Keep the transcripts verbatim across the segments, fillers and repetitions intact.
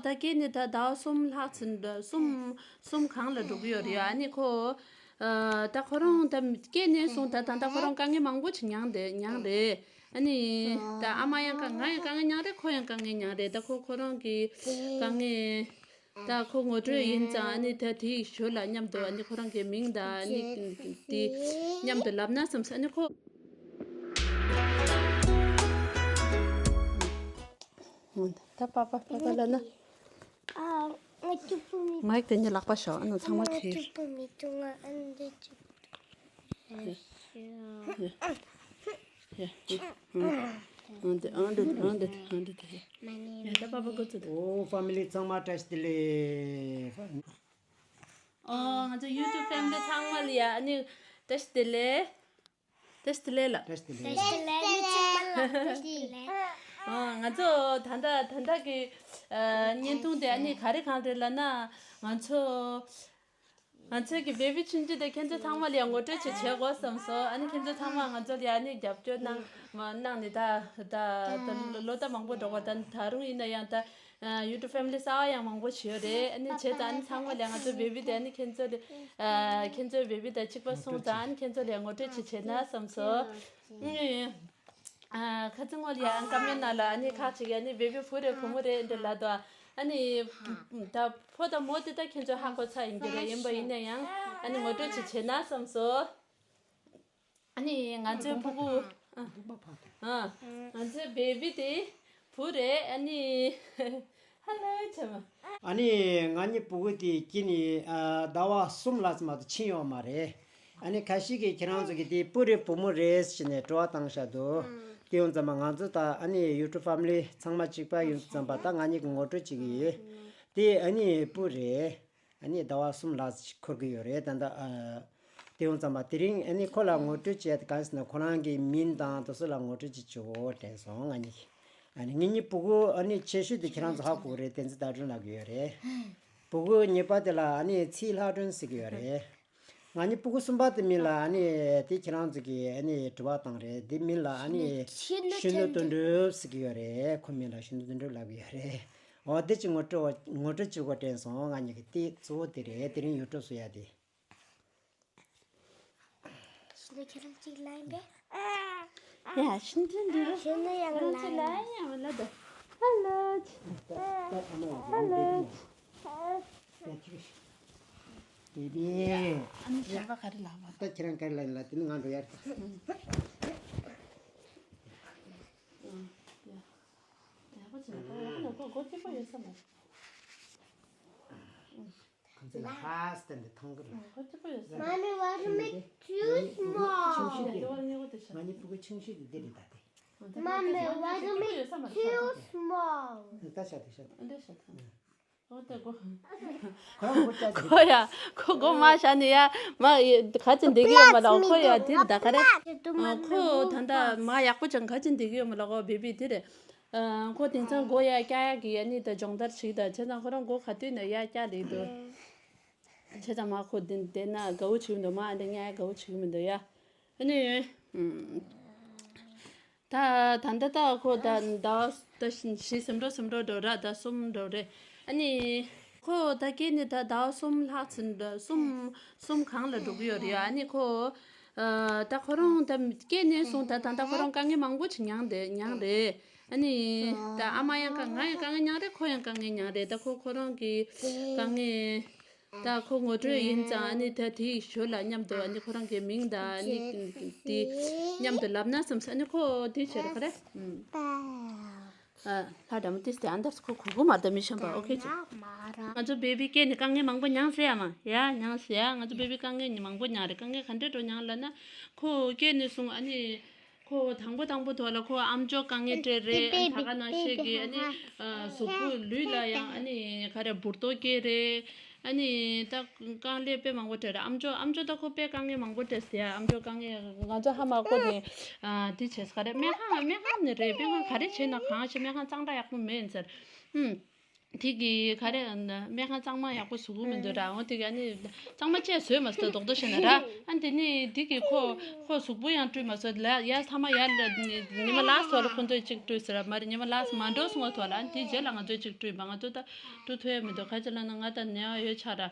ད་སྐྱེས་ནས་ད་ཟླ་བ་གསུམ་ལྷག་ཙམ་འདྲ། གསུམ་གསུམ་གང་ལ་འགྲོ་གི་ཡོད་རེད། ཨ་ནི་ཁོ་ཨ་ད་ཁོ་རང་ད་སྐྱེས་ནས་བཟུང་ད་ད་ད་ཁོ་རང་དཀའ་ངལ་མང་པོ་ཅིག་མྱངས་ཏེ་མྱངས་རེད། ཨ་ནི་ད་ཨ་མ་ཡང་དཀའ། ང་ཡང་དཀའ་ངལ་མྱངས་རེད། ཁོ་ཡང་དཀའ་ངལ་མྱངས་རེད། ད་ཁོ་ཁོ་རང་གི་དཀའ་ངལ། ད་ཁོ་ངོ་སྤྲོད་ཡིན་ཙང་། ཨ་ནི་ད་དེའི་ཞོར་ལ་མཉམ་དུ་ཨ་ནི་ཁོ་རང་གི་མིང་དང་ཨ་ནི་དེ་མཉམ་དུ་ལབ་ན་བསམ་སོང་། ཨ་ནི་ཁོ། ད་པ་པ་པ་པ་ལབ་ན། ཨ། ང་གཅིག་པུ་མི། མའིག་དེ་ཉིད་ལག་པ་བཞག་ཨ་ནི་ཚང་མ་ཁྱེར། ང་གཅིག་པུ་མི་འདུག་ང་ཨ་འདི་གཅིག་ཡ། ཡ། ཨང་དེ་ཨང་དེ་ཨང་དེ་ཨང་དེ། ཡ། ད་པ་པ་འགོ་ཚུགས། ཨོ་ཕ་མི་ལི་ཚང་མ་བཀྲ་ཤིས་བདེ་ལེགས། ཨོ་ང་ཚོ་ཡུ་ཊུབ་ཕེ་མི་ལི་ཚང་མ་ལ་ཡ་ཨ་ནི་བཀྲ་ཤིས་བདེ་ལེགས། བཀྲ་ཤིས་བདེ་ལེགས་ལ། བཀྲ་ཤིས་བདེ་ལེགས། བཀྲ་ཤིས་བདེ་ལེགས། ཨོ་ང་ཚོ་ད་ལྟ་ད་ལྟ་གི་ཨ་བརྙན་ཐུང་དེ་ཨ་ནི་ག་རེ་གང་རེད་ལབ་ན། ང་ཚོ། ང་ཚོའི་གི་བེ་བི་ཆུང་ཆུང་དེ་ཁྱེད་ཚོ་ཚང་མ་ལ་ཡང་ངོ་སྤྲོད་ཅིག་བྱེད་དགོས་བསམ་སོང་། ཨ་ནི་ཁྱེད་ཚོ་ཚང་མ་ང་ཚོ་ལ་ཡང་ཨ་ནི་རྒྱབ་སྐྱོར་གནང་མ་གནང་ནས་ད་ད་ད་ལོ་ད་མང་པོ་འགྲོ་བ། ད་ད་རུང་ཡིན་ན་ཡང་ད་ཡུ་ཊུབ་ཕེ་མི་ལི་གསར་པ་ཡང་མང་པོ་བྱེད་ཡོད་རེད། ཨ་ནི་བྱས་ཙང་ཨ་ནི་ཚང་མ་ལ་ཡང་ང་ཚོ་བེ་བི་དེ་ཨ་ནི་ཁྱེད་ཚོ་ལ་ཨ་ཁྱེད་ཚོའི་བེ་བི་དང་གཅིག་པ་སོང་ཙང་ཨ་ནི་ཁྱེད་ཚོ་ལ་ཡང་ངོ་སྤྲོད་ཅིག་བྱེད་ན་བསམ་སོང་། ཨ་ཁ་ཚིག་ངོ་ལ་ཡང་ཀ་མེན་ནང་ལ་ཨ་ནི་ཁག་ཅིག་ཨ་ནི་བེ་བི་བུ་རེད་བུ་མོ་རེད་འདྲ་ལབ་འདུག་ཨ་ནི་ད་ཕོ་དང་མོ་དེ་ད་ཁྱེད་ཚོ་ཧ་གོ་ཚར་ཡིན་གྱི་རེད། ཡིན་པ་ཡིན་ན་ཡང་ཨ་ནི་ངོ་སྤྲོད་ཅིག་བྱེད་ན་བསམ་སོང་། ཨ་ནི་ང་ཚོའི་ཕྲུ་གུ། ཨ། ང་ཚོའི་བེ་བི་དེ་བུ་རེད། ཨ་ནི་ཧ་ལོ་བྱ་བ། ཨ་ནི་ང་གཉིས་ཕྲུ་གུ་དེ་སྐྱེས་ནས་ཨ་ཟླ་བ་གསུམ་ལྷག་ཙམ་མ་གཏོགས་ཕྱིན་ཡོད་མ་རེད། ཨ་ནི་ཁ་ཤས་ཀྱིས་ཁྱེད་རང་ཚོ་གི་དེ་བུ་རེད་བུ་མོ་རེད་ཟེར་ནས་དྲི་བ་བཏང་བཞག་འདུག་དེ་ཡོང་ཙམ་པ་ང་ཚོ་ད་ཨ་ནི་ཡུ་ཊུབ་ཕེ་མི་ལི་ཚང་མ་གཅིག་པ་ཡོང་ཙམ་པ་ད་ང་གཉིས་ཀྱི་ངོ་སྤྲོད་བྱེད་ཀྱི་ཡོད། དེ་ཨ་ནི་བུ་རེད། ཨ་ནི་ཟླ་བ་གསུམ་ལྷག་ཅིག་འཁོར་གྱི་ཡོད་རེད། ད་ལྟ་ཨ་དེ་ཡོང་ཙམ་པ་དེ་རིང་ཨ་ནི་ཁོ་ལ་ངོ་སྤྲོད་བྱས་ཏེ་གང་ཟེར་ན་ཁོ་རང་གི་མིང་དང་དེ་ཚོ་ལ་ངོ་སྤྲོད་ཅིག་བྱེད་དགོས་དྲན་སོང་ང་གཉིས། ཨ་ནི་ངེད་གཉིས་ཕྲུ་གུ་ཨ་ནི་ཆེ་ཤོས་དེ་ཁྱེད་རང་ཚོ་ཧ་གོ་གི་རེད། བསྟན་འཛིན་ཟླ་སྒྲོན་ལབ་ཀྱི་ཡོད་རེད། ཕྲུ་གུ་གཉིས་པ་དེ་ལ་ཨ་ནི་ཚེ་ལྷ་སྒྲོན་ཟེར་གྱི་ཡོད་རེད། ང་གཉིས་ཕྲུ་གུ་གསུམ་པ་དེ་མིང་ལ་ཨ་ནི་དེ་ཁྱེད་རང་ཚོ་གིས་ཨ་ནི་དྲི་བ་བཏང་རེད། དེ་མིང་ལ་ཨ་ནི་ཤིན་ཏུ་དོན་གྲུབ་ཟེར་གྱི་ཡོད་རེད། ཁོ་མིང་ལ་ཤིན་ཏུ་དོན་གྲུབ་ལབ་ཀྱི་ཡོད་རེད། འོ་དེ་ཅིག་ངོ་སྤྲོད་ངོ་སྤྲོད་བྱེད་དགོས་དྲན་སོང་། ང་གཉིས་ཀྱི་དེ་གཙོ་བོ་དེ་རེད། དེ་རིང་ཡུ་ཊུབ་བཟོ་ཡ་དེ། ཤིན་ཏུ་ཁྱེད་རང་གཅིག་ལ་ཡིན་པས། ཡ་ཤིན་ཏུ་འདི་རུ་ཤིན་ཏུ་ཡང་ཁྱེད་རང་གཅིག་ལ་ཡིན་ཡང་ལ་ད། ཧ་ལོ། ཧ་ལོ། བེ་བི། ཨ་ནི་གཞན་པ་ག་རེ་ལབ་པ། ད་ཁྱེད་རང་ག་རེ་ལབ་ཡིན་ལབ། དེ་ནི་ང་འགྲོ་ཡ་རེད། ཡག་པོ་བྱས་ན་ད་ཡག་པོ་ཡག་པོ་ཡག་པོ་གོ་སྐྱིད་པོ་ཡོད་ས་མ་རེད། ཁོང་ཚོ་ལ་ཧ་སྟན་དེ་མཐོང་གི་རེད། གོ་སྐྱིད་པོ་ཡོད་ས་མ་རེད། Mommy, why you make too small? ང་གཉིས་ཕྲུ་གུ་ཆུང་ཤོས་དེ། ང་གཉིས་ཕྲུ་གུ་ཆུང་ཤོས་དེ་འདི་རེད་ད་དེ། Mommy, why you make too small? ད་ཤ་དེ་ཤ་དེ། འདི་ཤ་དེ། ཨོ་ད་གོ། ཁོ་ཡ་ཁོ་གོ་མ་ཤ་ནི་ཡ་མ་ག་ཅི་འདི་གི་ཡོད་མ་ལ། ཁོ་ཡ་དེ་ད་ག་རེ། ཁོ་ད་ད་མ་ཡག་པོ་ཅང་ག་ཅི་འདི་གི་ཡོད་མ་ལ། ཁོ་བེ་བི་དེ་རེད། ཁོ་དེང་སང་སྒོ་ཡ་བཀྱག་ཡ་གི་ཡ་ནི་ད་སྦྱོང་བརྡར་ཞིག་ད་བྱས་ཙང་ཁོ་རང་སྒོ་ག་དུས་ན་ཡ་བཀྱག་ལེ་འདུག་བྱས་ཙང་མ་ཁོ་དེ་དེ་ན་དགའ་བོ་བྱེད་ཀྱི་མི་འདུག་མ་འདི་ཉལ་ཡ་དགའ་བོ་བྱེད་ཀྱི་མི་འདུག་ཡ། ཨ་ནི། ད་ད་ད་ད་ཁོ་ད་ཟླ་བ་ད་བཞི་ཟིན་འགྲོ་ཟིན་འགྲོ་འགྲོ་ར། ད་གསུམ་འགྲོ་རེད། ཨ་ནི། ཁོ་ད་སྐྱེས་ནི་ད་ཟླ་བ་གསུམ་ལྷག་ཙམ་འགྲོ། གསུམ་གསུམ་གང་ལ་འགྲོ་གི་ཡོད་རེད། ཨ་ནི་ཁོ་ཨ་ད་ཁོ་རང་ད་སྐྱེས་ནས་བཟུང་ད་ད་ད་ཁོ་རང་དཀའ་ངལ་མང་པོ་ཅིག་མྱངས་ཏེ་མྱངས་རེད། ཨ་ནི་ད་ཨ་མ་ཡང་དཀའ། ང་ཡང་དཀའ་ངལ་མྱངས་རེད། ཁོ་ཡང་དཀའ་ངལ་མྱངས་རེད། ད་ཁོ་ཁོ་རང་གི་དཀའ་ངལ། ད་ཁོ་ངོ་སྤྲོད་ཡིན་ཙང་ཨ་ནི་ད་དེའི་ཞོར་ལ་མཉམ་དུ་ཨ་ནི་ཁོ་རང་གི་མིང་དང་ཨ་ནི་དེ་མཉམ་དུ་ལབ་ན་བསམ་སོང་། ཨ་ནི་ཁོ་དེ་བྱས་ར་ག་རེ། ཨ་ལྷ་དྲ་མོ་ཏིས་དེ་ཨ་འདབས་ཁོ་གུ་གུ་མ་ད་མི་ཤམ་པ། ཨོ་ཁེ་ཅི། ང་ཚོ་བེ་བི་སྐྱེས་ནས་དཀའ་ངལ་མང་པོ་མྱངས་ཟེར་ཡ་མ་ཡ་མྱངས་ཟེར་ཡ། ང་ཚོ་བེ་བི་དཀའ་ངལ་མང་པོ་མྱངས་རེད། དཀའ་ངལ་ག་འདྲ་འགྲོ་མྱངས་ལབ་ན། ཁོ་སྐྱེས་ནས་བཟུང་ཨ་ནི། ཁོ་དང་པོ་དང་པོ་ཐོག་ལ་ཁོ་ཨམ་ཅོག་དཀའ་ངལ་སྤྲད་རེད། ཨ་ད་ག་ནང་བཤད་ཀྱི་ཨ་ནི་གཟུགས་པོ་ལུས་ལ་ཡང་ཨ་ནི་ག་རེ་འབུར་ཏོག་སྐྱེས་རེད། ཨ་ནི་ད་དཀའ་ལས་དཔེ་མང་པོ་སྤྲད་རེད། ཨམ་ཅོག་ཨམ་ཅོག་ད་ཁོ་དཔེ་དཀའ་ངལ་མང་པོ་སྤྲད་ཟེར་ཡ། ཨམ་ཅོག་དཀའ་ངལ་ང་ཚོ་ཧ་མ་གོ་ནས་དེ་བྱས་ག་རེ་སྨན་ཁང་སྨན་ཁང་ནས་རེད། སྨན་ཁང་ག་རེ་བྱས་ན་གང་ཞིག་སྨན་ཁང་གཙང་སྦྲ་ཡག་པོ་མེད་ཟེར། ཨུམ། དེ་གི་ག་རེ་སྨན་ཁང་གཙང་མ་ཡག་པོ་བཟོ་གི་མི་འདུག་ར། འོ་དེ་གི་ཨ་ནི་གཙང་མ་བཅས་བཟོས་མ་སོང་རྡོག་རྡོག་བྱས་ནས་ར། ཨ་དེ་ནི་དེ་གི་ཁོ་ཁོ་གཟུགས་པོ་ཡང་བཀྲུས་མ་སོང་ལ། ཡ་ཚང་མ་ཡར་ལ་ཉི་མ་ལ་སོགས་ལ་ཁོ་ཚོས་གཅིག་བཀྲུས་ཟེར་ར། མ་རེད། ཉི་མ་ལ་སོགས་མ་འགྲོ་སོང་བ་ཐོག་ལ། ཨ་དེ་རྗེས་ལ་ང་ཚོས་གཅིག་བཀྲུས་པ། ང་ཚོ་ད་བཀྲུ་ཐུབ་ཡ་མི་འདུག་ག་ཅི་ལབ་ན་ང་ད་ནད་ཡོད་ཆགས་ར།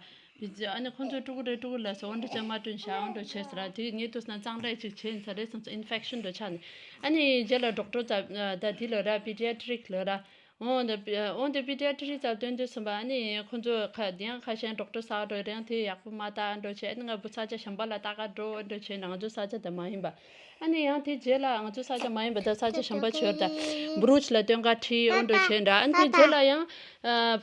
ཨ་ནི་ཁོ་ཚོས་བཀྲུ་གི་རེད་བཀྲུ་གི་ལབ་ཟེར། འོ་འདྲ་བྱས་མ་བཀྲུས་ཤག་འོ་འདྲ་བྱས་ཟེར་ར། དེ་ངས་ལྟོས་ན་གཙང་སྦྲ་ཅིག་བྱས་ཡིན་ས་རེད་བསམ་སོང་། ཨིན་ཕེག་ཤན་འདྲ་ཆགས་ནས། ཨ་ནི་རྗེས་ལ་ཌོག་ཊར་ད་ད་དེ་ལ་ར་པི་ཌི་ཡ་ཊི་རིག་ལ་ར། འོ་འདི་པི་འོ་འདི་པི་ཌི་ཡ་ཊི་རིག་ཙམ་སྟོན་དུས་ཙམ་པ། ཨ་ནི་ཁོ་ཚོ་ཁ་དེ་ཡང་ཁ་ཤས་ཌོག་ཊར་གསར་འགྲོ་རེད། ཡང་དེ་ཡག་པོ་མ་ལྟ་འགྲོ་བྱས། ཨ་ནི་ང་བུ་ས་ཆ་གཞན་པ་ལ་ལྟ་ག་འགྲོ་འགྲོ་བྱས་ན་ང་ཚོ་ས་ཆ་དེ་མ་ཡིན་པ། ཨ་ནི་ཡང་དེ་རྗེས་ལ་ང་ཚོ་ས་ཆ་མ་ཡིན་པ་ད་ས་ཆ་གཞན་པ་བྱོས་ད་བུ་རུ་ཆི་ལ་སྟོན་ག་ཁྲིད་འོ་འགྲོ་བྱས་འདྲ། ཨ་ནི་དེ་རྗེས་ལ་ཡང་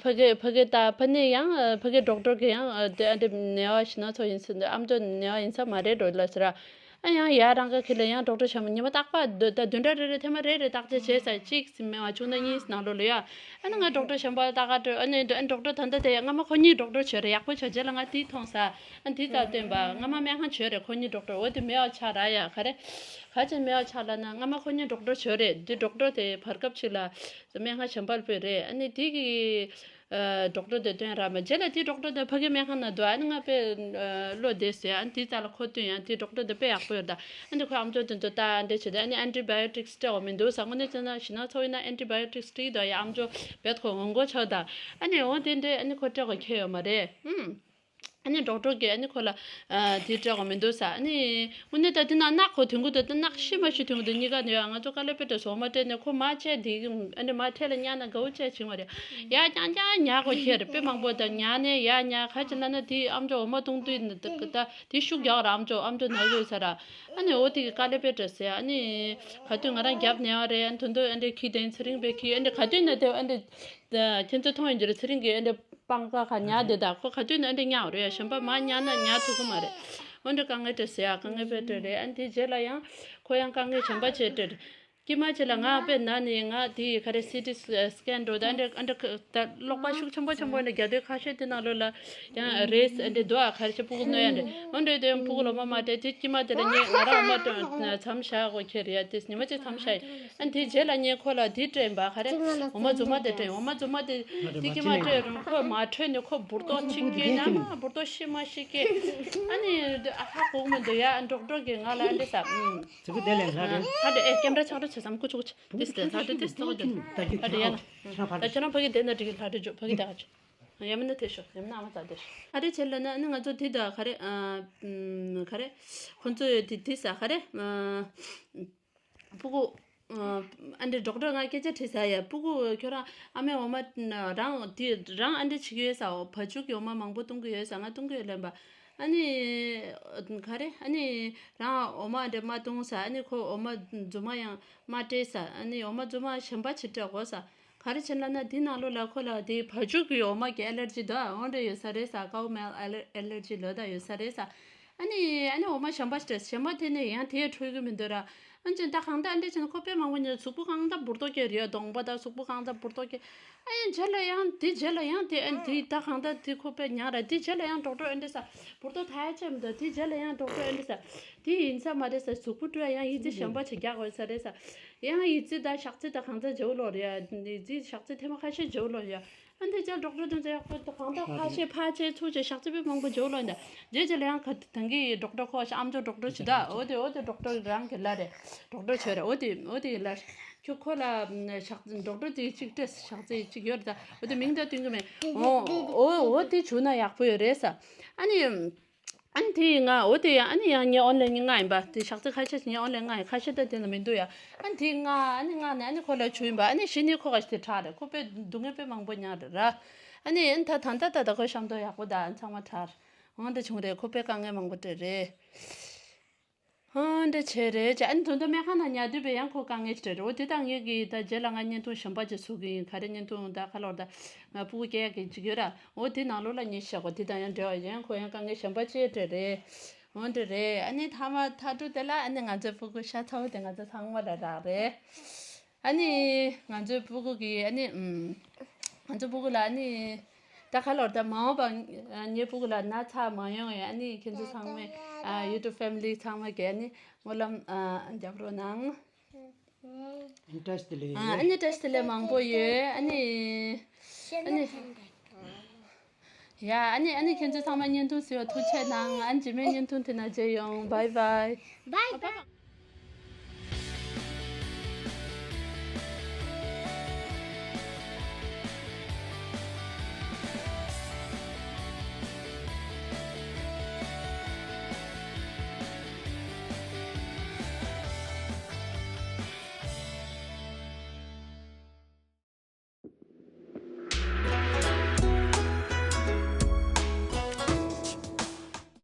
ཕ་གི་ཕ་གི་ད་ཕ་ནི་ཡང་ཕ་གི་ཌོག་ཊར་གི་ཡང་དེ་ཨ་འདི་ནད་པ་ཞིག་ན་ཚོ་ཡིན་ས་ཨ་མཆོག་ནད་པ་ཡིན་ས་མ་རེད་འགྲོ་ལ་ཟེར་ར། ཨ་ཡང་ཡ་རང་ག་ཁྱེད་ལ་ཡང་ཌོག་ཊར་གཞན་པ་ཉི་མ་རྟག་པར་ད་བདུན་ཕྲག་རེ་རེ་ཐེངས་མ་རེ་རེ་བརྟག་དཔྱད་བྱས་ས་གཅིག་མེད་པ་བཅུ་ན་གཉིས་ནང་ལོགས་ལ་ཡ། ཨ་ནི་ང་ཌོག་ཊར་གཞན་པ་ལ་ལྟ་ག་འགྲོ། ཨ་ནི་ཌོག་ཊར་ད་ལྟ་དེ་སྔ་མ་ཁོ་གཉིས་ཌོག་ཊར་བྱོས་རེད། ཡག་པོ་བྱས་རྗེས་ལ་ང་དེ་མཐོང་ས། ཨ་དེ་ཙམ་སྟོན་པ་སྔ་མ་སྨན་ཁང་བྱོས་རེད། ཁོ་གཉིས་ཌོག་ཊར་འོ་དེ་མེད་པ་ཆགས་ར་ཡ། ག་རེ་ག་ཅིག་མེད་པ་ཆགས་ལབ་ན་སྔ་མ་ཁོ་གཉིས་ཌོག་ཊར་བྱོས་རེད། དེ་ཌོག་ཊར་དེ་བར་སྐབས་ཅིག་ལ་སྨན་ཁང་གཞན་པར་སྤོས་རེད། ཨ་ནི་དེ་གི་ཌོག་ཊར་དེ་སྟོན་ར་མ། རྗེས་ལ་དེ་ཌོག་ཊར་དེ་ཕ་གི་སྨན་ཁང་ན་འདུག་ཨ་ནི་ང་དཔེ་བློ་བདེ་ཟེར། ཨ་ནི་དེ་ཙམ་ལ་ཁོ་སྟོན་ཡང་དེ་ཌོག་ཊར་དེ་དཔེ་ཡག་པོ་ཡོད་ད། ཨ་ནི་ཁོས་ཨམ་ཅོག་དེ་ཚོ་ལྟ་འདྲ་བྱེད་ད། ཨ་ནི་ཨན་ཊི་བྷའི་ཡོ་ཊིག་སྤྲད་དགོས་མི་འདུག་ས། དངོས་གནས་བྱས་ན་ཞེ་ན་ཚ་བོ་ཡིན་ན་ཨན་ཊི་བྷའི་ཡོ་ཊིག་སྤྲད་ད་ཡ། ཨམ་ཅོག་བེད་ཁོ་འོང་དགོས་ཆགས་ད། ཨ་ནི་འོ་དེ་འདྲས་ཨ་ནི་ཁོ་སྤྲད་དགོས་ཁེལ་ཡོད་མ་རེད། ཨུམ། ཨ་ནི་ཌོག་ཊར་གིས་ཨ་ནི་ཁོ་ལ་ཨ་དེ་སྤྲད་དགོས་མི་འདུག་ས། ཨ་ནི་དངོས་གནས་ད་དེ་ན་རྣག་ཁོ་དུས་འགོ་དེ་རྣག་ཤི་མ་ཤི་དུས་འགོ་དེ་གཉིས་ཀ་ནས་ང་ཚོ་དཀའ་ལས་དཔེ་དྲག་སོང་། འོ་མ་སྤྲད་ནས་ཁོ་མ་བཅད་དེ་ཨ་ནི་མ་འཕྲལ་ལ་ཉལ་ན་དགའ་བོ་བཅད་བྱུང་བ་རེད། ཡ་རྐྱང་རྐྱང་ཉལ་དགོས་ཁེལ་རེད། དཔེ་མང་པོ་ད་ཉལ་ནས་ཡ་ཉལ་ག་ཅི་ལབ་ན་དེ་ཨམ་ཅོག་འོ་མ་བཏུང་དུས་ད་དེ་ཤུགས་རྒྱག་ར། ཨམ་ཅོག་ཨམ་ཅོག་ན་གི་ཡོད་ས་ར། ཨ་ནི་འོ་དེ་གི་དཀའ་ལས་དཔེ་དྲག་ཟེར། ཨ་ནི་ག་དུས་ང་རང་རྒྱབ་ནས་ཡོད་རེད། ཨ་ནི་དོན་དུ་ཨ་འདྲས་ཁྱི་དེ་ཚེ་རིང་པའི་ཁྱི་ཨ་འདྲས་ག་དུས་ན་དེ་ཨ་འདྲས། ཁྱེད་ཚོ་མཐོང་ཡོད་རྒྱུ་རེད། ཚེ་རིང་གིས་ཨ་འདྲས་སྤང་ཁ་ཁ་ཉལ་བསྡད་ད། ཁོ་ག་དུས་ན་ཨ་འདྲས་ཉལ་བ་རེད། གཞན་པ་མ་ཉལ་ན་ཉལ་ཐུབ་ཀྱི་མ་རེད། འོ་འདྲས་དཀའ་ངལ་དྲག་ཟེར་ཡ། དཀའ་ངལ་དཔེ་དྲག་རེད། ཨ་ནི་དེ་རྗེས་ལ་ཡང་ཁོ་ཡང་དཀའ་ངལ་གཞན་པ་བྱས་དྲག་སྐྱེས་མ་བྱས་ལ་ང་དཔེ་ན་ནི་ང་དེ་ག་རེ་སི་ཊི་སི་ཀེན་འགྲོ་ད་ཨ་འདྲས་ཨ་འདྲས་ད་གློག་པ་ཤུགས་ཆེན་པོ་ཆེན་པོ་ཨ་འདྲས་རྒྱག་དུས་ཁ་ཤས་དེ་ནང་ལོགས་ལ་ཡང་རེས་ཨ་འདྲས་འདུག་ཨ་ག་རེ་བྱས་སྤུ་གུ་གནོད་ཡ་འདྲས། འོ་འདྲས་དེ་སྤུ་གུ་ལོ་མ་མ་སྤྲད་དེ་སྐྱེས་མ་དེ་ལ་ངས་ང་རང་འོ་མ་མཚམས་བཞག་དགོས་ཁེལ་རེད་ཡ། དེ་ཉི་མ་གཅིག་མཚམས་བཞག་ཡིན། ཨ་དེ་རྗེས་ལ་ངས་ཁོ་ལ་དེ་སྤྲད་པ་ག་རེ། འོ་མ་རྫུན་མ་དེ་སྤྲད། འོ་མ་རྫུན་མ་དེ་དེ་སྐྱེས་མ་སྤྲད་རུང་ཁོ་མ་འཕྲོད་ནས་ཁོ་འབུར་ཏོག་གཅིག་སྐྱེས་ན་མ་འབུར་ཏོག་ཤི་མ་ཤི་སྐྱེས། ཨ་ནི་ཨ་ཧ་གོ་གི་མི་འདུག་ཡ། ཌོག་ཊར་གིས་ང་ལ་ཨ་འདྲས་ཟེར། ཨུམ། ཚིག་གི་དེ་ལས་ལྷ་རེད། ལྷ་རེད། ཨེ་ཀེམ་ར་ཆག་འགྲོ་བྱེད་བསམ་ཀུ་ཅུ་ཀུ་ཅུ། དེ་སྟེ་ལྷ་རེད། དེ་སྟེ་ལྷ་རེད་ཡ་ན། ད་ཁྱེད་རང་ཕ་གི་དེ་ན་འགྲིག་གི། ལྷ་རེད་འཇོག་ཕ་གི་དེ་ག་ཅུ། ཡ་མིན་ན་དེ་ཤོག་ཡ་མིན་ན་ཨ་མ་ཙ་དེ་ཤོག་ཨ་རེ་བྱེད་ལ་ན་ཨ་ནི་ང་ཚོ་དེ་ད་ག་རེ་ཨ་ག་རེ་ཁོ་ཚོ་དེ་དེ་ས་ག་རེ་ཨ་སྤུ་གུ་ཨ་འདྲས་ཌོག་ཊར་ང་སྐད་ཆ་དྲིས་ས་ཡ། སྤུ་གུ་ཁྱོད་རང་ཨ་མའི་འོ་མ་རང་དེ་རང་ཨ་འདྲས་བྱེད་ཀྱི་ཡོད་ས། བ་ཕྱུགས་ཀྱི་འོ་མ་མང་པོ་བཏུང་གི་ཡོད་ས། ང་བཏུང་གི་ཡོད་ལབ་པ། ཨ་ནི་ག་རེ་ཨ་ནི་རང་འོ་མ་འདྲས་མ་བཏུང་ས། ཨ་ནི་ཁོ་འོ་མ་རྫུན་མ་ཡང་མ་སྤྲད་ས། ཨ་ནི་འོ་མ་རྫུན་མ་གཞན་པ་ཅིག་སྤྲད་དགོས་ས། ག་རེ་བྱས་ན་ན་དེ་ནང་ལོགས་ལ་ཁོ་ལ་དེ་བ་ཕྱུགས་ཀྱི་འོ་མ་གི་ཨེ་ལར་ཇི་དང་འོ་འདྲ་ཡོད་ས་རེད་ས། ཀའོ་མིལ་ཨེ་ལར་ཇི་ལོ་ད་ཡོད་ས་རེད་ས། ཨ་ནི་ཨ་ནི་འོ་མ་གཞན་པ་ཞིག་རེད། གཞན་པ་དེ་ནས་ཡང་དེ་འཕྲོད་ཀྱི་མི་འདུག་ར། ཨ་ཅེ་ད་གང་ལྟར་ཨ་འདྲ་བྱས་ན་ཁོ་དཔེ་མང་པོ་ཉོས། གཟུགས་པོ་གང་ལྟར་འབུར་ཏོ་སྐྱེ་རེད། གདོང་པ་དང་གཟུགས་པོ་གང་ལྟར་འབུར་ཏོ་སྐྱེ། ཨ་ཡང་རྗེས་ལ་ཡང་དེ་རྗེས་ལ་ཡང་དེ་ཨ་དེ་ད་གང་ལྟར་དེ་ཁོ་དཔེ་ཉག་ར། དེ་རྗེས་ལ་ཡང་ཌོག་ཊར་ཨ་འདྲ་ས་འབུར་ཏོ་ཐ་ཡ་ཆད་མི་འདུག་དེ་རྗེས་ལ་ཡང་ཌོག་ཊར་ཨ་འདྲ་ས་དེ་ཡིན་ས་མ་རེད་ས། གཟུགས་པོ་བཀྲུ་ཡ་ཡང་ཡིད་ཆེས་གཞན་པ་ཞིག་རྒྱག་དགོས་ས་རེད་ས། ཡང་ཡི་ཙི་དང་ཞག་ཙི་དང་གང་ཚ་བརྗེ་བོ་ལོག་རེད་ཡ། ཡི་ཙི་ཞག་ཙི་ཐེངས་མ་ཁ་ཤས་བརྗེ་བོ་ལོག་ཡ། ཨ་འདི་ཅག་ཌོག་ཊར་དང་ཚ་ཡག་པོ་གང་ལྟར་ཕར་བྱས་ཕར་བྱས་ཚུར་བྱས་ཞག་ཙི་དཔེ་མང་པོ་བརྗེ་བོ་ལོག་ཡིན་ད། རྗེས་ཅིག་ལ་ཡང་ག་ད་གིན་ཌོག་ཊར་ཁོ་ཨམ་ཅོག་ཌོག་ཊར་ཅིག་ད། འོ་དེ་འོ་དེ་ཌོག་ཊར་རང་གི་ལ་རེད། ཌོག་ཊར་བྱོས་རེད། འོ་དེ་འོ་དེ་ལ་ཁྱོད་ཁོ་ལ་ཞག་ཌོག་ཊར་དེ་གཅིག་སྤྲད། ཞག་ཙི་གཅིག་ཡོད་རེད་ད། འོ་དེ་མིང་ད་སྟོན་གི་མེད། འོ་འོ་འོ་དེ་བྱུང་ན་ཡག་པོ་ཡོད་རེད་ས། ཨ་ནི། ཨ་ནི་དེ་ཡིན་ང་འོ་དེ་ཡང་ཨ་ནི་ཡང་ངའི་ཨོན་ལན་ལྔ་ཡིན་པ། དེ་ཞག་ཚི་ཁ་ཤས་ངའི་ཨོན་ལན་ལྔ་ཡིན། ཁ་ཤས་ད་དེ་ལ་མི་འདུག་ཡ། ཨ་ནི་དེ་ལྔ་ཨ་ནི་ལྔ་ནས་ཨ་ནི་ཁོ་ལ་བྱུང་ཡིན་པ། ཨ་ནི་གཞི་ནས་ཁོ་ག་ཞིག་དེ་དྲག་རེད། ཁོ་དཔེ་སྡུག་བསྔལ་དཔེ་མང་པོ་མྱངས་རེད་ར། ཨ་ནི་ཨ་ནི་ད་ད་ད་ད་ད་ཁོ་ཤམ་ཐོག་ཡག་པོ་ད་ཨ་ནི་ཚང་མ་དྲག་འོང་དེ་བྱུང་རེད། ཁོ་དཔེ་དཀའ་ངལ་མང་པོ་སྤྲད་རེད། ཧང་འདྲ་བྱས་རེད་ཅེ། ཨ་ནི་དོན་དུ་སྨན་ཁང་ནང་ཉལ་དུས་པས་ཡང་ཁོ་དཀའ་ངལ་ཞིག་རེད། འོ་དེ་དང་ངེད་ཀྱིས་ད་རྗེས་ལ་ང་བརྙན་ཐུང་གཞན་པ་ཅིག་བཟོ་གི་ཡིན། ག་རེ་བརྙན་ཐུང་ད་ཁ་ལོར་ད་ང་སྤུ་གུ་སྐྱེ་ཡག་གི་ཅིག་ཡོད་ར། འོ་དེ་ནང་ལོགས་ལ་ངས་བཤད་གོ། དེ་དང་ཡང་འབྲེལ་བ་ཡང་ཁོ་ཡང་དཀའ་ངལ་གཞན་པ་ཅིག་སྤྲད་རེད། འོ་འདྲ་རེད། ཨ་ནི་མཐའ་མ་མཐའ་གྲུ་དེ་ལ་ཨ་ནི་ང་ཚོའི་སྤུ་གུ་ཤ་ཚ་བོ་དེ་ང་ཚོ་ཚང་མ་ལ་རག་རེད། ཨ་ནི་ང་ཚོའི་སྤུ་གུ་གི་ཨ་ནི་ཨམ། ང་ཚོའི་སྤུ་གུ་ལ་ཨ་ནི་ད་ག་ལོར་ད་མ་འོངས་པ་ངའི་སྤུ་གུ་ལ་ན་ཚ་མ་ཡོང་ཡ། ཨ་ནི་ཁྱེད་ཚོ་ཚང་མས་ཨ་ཡུ་ཊུབ་ཕེ་མི་ལི་ཚང་མ་གི་ཨ་ནི་སྨོན་ལམ་ཨ་རྒྱབ་རོགས་གནང་། བཀྲ་ཤིས་བདེ་ལེགས། ཨ་ནི་བཀྲ་ཤིས་བདེ་ལེགས་མང་པོ་ཡོད། ཨ་ནི་ ཅན་ཨ་ནི་ཅན་དེ་ཡ། ཨ་ནི་ཨ་ནི་ཁྱེད་ཚོ་ཚང་མ་བརྙན་ཐུང་གཟིགས་པར་ཐུགས་རྗེ་ཆེ་གནང་། ཨ་ནི་རྗེས་མའི་བརྙན་ཐུང་དེ་ན་མཇལ་ཡོང་། བཱའི་བཱའི། བཱའི་བཱའི།